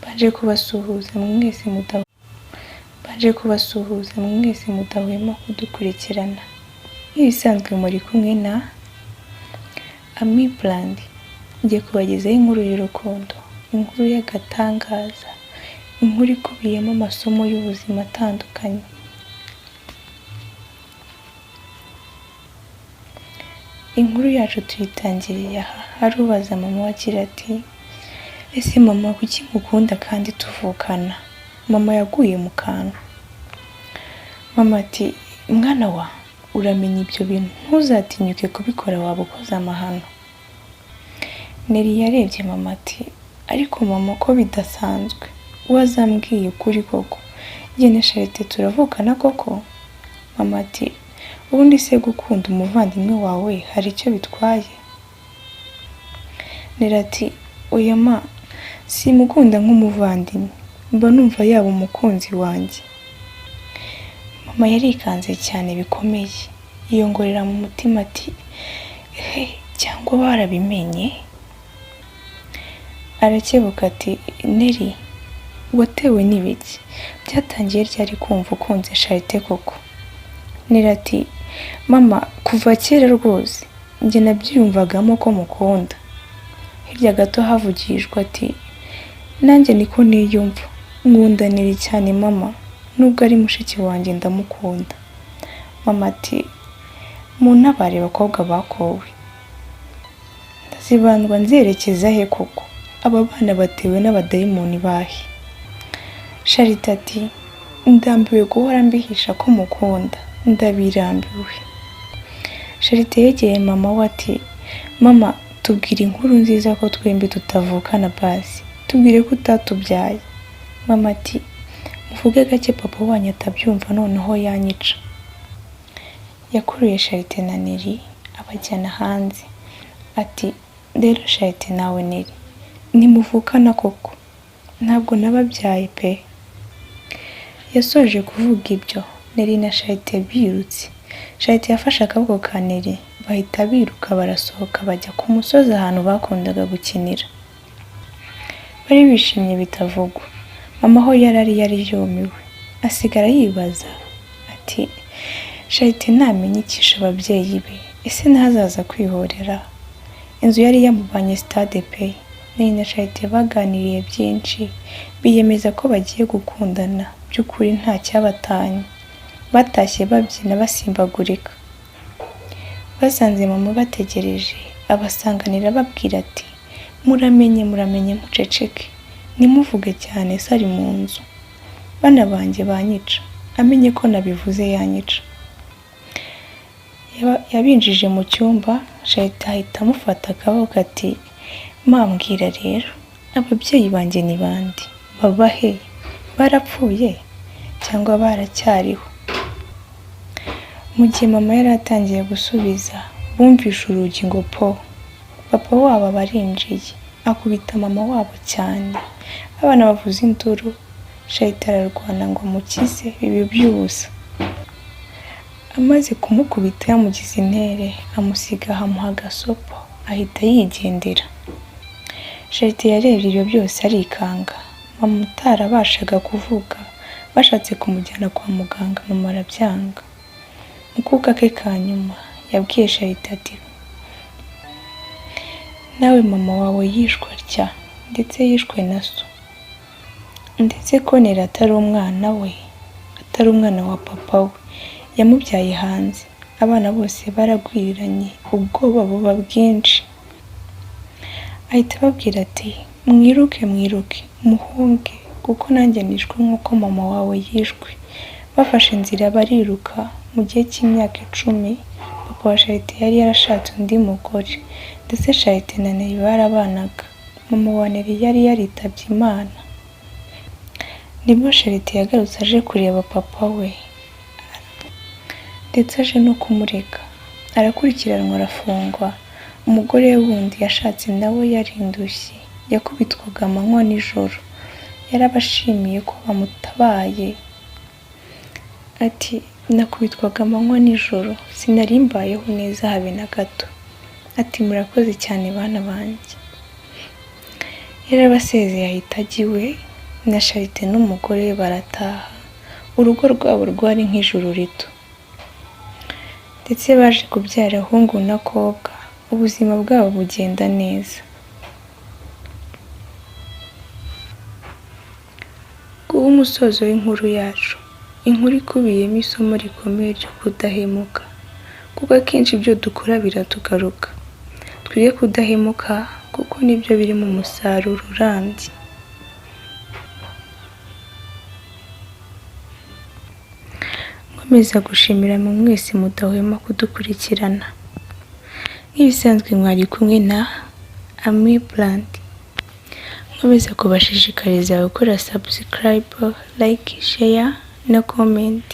Mbanje kubasuhuza mwese mbanje kubasuhuza mwese mudahwema kudukurikirana. Nk'ibisanzwe muri kumwe na Ami Brand, ngiye kubagezaho inkuru y'urukundo, inkuru y'agatangaza, inkuru ikubiyemo amasomo y'ubuzima atandukanye. Inkuru yacu tuyitangiriye aha, hari ubaza mama we agira ati ese mama kuki ngukunda kandi tuvukana? Mama yaguye mu kantu. Mama ati mwana wa uramenya ibyo bintu ntuzatinyuke kubikora waba ukoze amahano. Nelly yarebye mama ati ariko mama ko bidasanzwe wazambwiye ukuri koko njye na Charite turavukana koko? Mama ati ubundi se gukunda umuvandimwe wawe hari icyo bitwaye? Nelly ati oya ma simukunda nk'umuvandimwe mba numva yaba umukunzi wanjye. Mama yarikanze cyane bikomeye yiyongorera mu mutima ati he cyangwa barabimenye? Arakebuka ati Nelly watewe n'ibiki? Byatangiye ryari kumva ukunze Charite koko? Nelly ati mama kuva kera rwose njye nabyiyumvagamo ko mukunda. Hirya gato havugijwe ati nanjye niko niyumva nkunda Nelly cyane mama nubwo ari mushiki wanjye ndamukunda. Mama ati muntabare bakobwa bakowe. Ndazibandwa nzerekeza he koko? Aba bana batewe n'abadayimoni bahe? Charite ati ndambiwe guhora mbihisha ko mukunda, ndabirambiwe. Charite yegeye mama we ati mama tubwire inkuru nziza ko twembi tutavukana basi, tubwire ko utatubyaye. Mama ati muvuge gake papa wanyu atabyumva noneho yanyica. Yakuruye Charite na Nelly abajyana hanze ati rero Charite nawe Nelly ntimuvukana koko ntabwo nababyaye pe. Yasoje kuvuga ibyo Nelly na Charite birutse. Charite yafashe akaboko ka Nelly bahita biruka barasohoka bajya ku musozi ahantu bakundaga gukinira. Bari bishimye bitavugwa. Mama aho yari ari yari yumiwe, asigara yibaza ati Charite namenya icyishe ababyeyi be, ese ntazaza kwihorera? Inzu yari yamubanye sitade pe! Nelly na Charite baganiriye byinshi, biyemeza ko bagiye gukundana by'ukuri nta cyabatanya. Batashye babyina basimbagurika. Basanze mama abategereje, abasanganira ababwira ati muramenye muramenye muceceke, ntimuvuge cyane se ari mu nzu. Bana banjye banyica, amenye ko nabivuze yanyica. Yabinjije mu cyumba, Charite ahita amufata akaboko ati ma mbwira rero, ababyeyi banjye ni bande? Baba he? Barapfuye cyangwa baracyariho? Mu gihe mama yari atangiye gusubiza, bumvishe urugi ngo po! Papa wabo aba arinjiye, akubita mama wabo cyane, abana bavuza induru, Charite ararwana ngo amukize biba iby'ubusa. Amaze kumukubita yamugize intere, amusiga aho amuha agasopo, ahita yigendera. Charite yarebye ibyo byose arikanga, mama utarabashaga kuvuga, bashatse kumujyana kwa muganga mama arabyanga. Mu kuka ke ka nyuma yabwiye Charite ati nawe mama wawe yishwe atya ndetse yishwe na so, ndetse ko Nelly atari umwana we, atari umwana wa papa we, yamubyaye hanze, abana bose baragwiriranye ubwoba buba bwinshi. Ahita ababwira ati mwiruke mwiruke muhunge kuko nanjye nishwe nk'uko mama wawe yishwe. Bafashe inzira bariruka, mu gihe cy'imyaka 10 papa wa Charite yari yarashatse undi mugore, ndetse Charite na Nelly barabanaga. Mama wa Nelly yari yaritabye Imana. Nibwo Charite yagarutse aje kureba papa we, ndetse aje no kumurega, arakurikiranwa arafungwa. Umugore we wundi yashatse nawe yari indushyi, yakubitwaga amanywa n'ijoro. Yarabashimiye ko bamutabaye. Ati nakubitwaga amanywa n'ijoro, sinari mbayeho neza habe na gato. Ati murakoze cyane bana banjye. Yarabasezeye ahita ajya iwe, Na Charite n'umugore we barataha, urugo rwabo rwari nk'ijuru rito. Ndetse baje kubyara hungu na kobwa, ubuzima bwabo bugenda neza. Nguwo umusozo w'inkuru yacu, inkuru ikubiyemo isomo rikomeye ryo kudahemuka, kuko akenshi ibyo dukora biratugaruka. Twige kudahemuka kuko nibyo birimo umusaruro urambye. Nkomeza gushimira mwe mwese mudahwema kudukurikirana. Nk'ibisanzwe mwari kumwe na Ami Brand. Nkomeza kubashishikariza gukora subscribe, like, share na comment.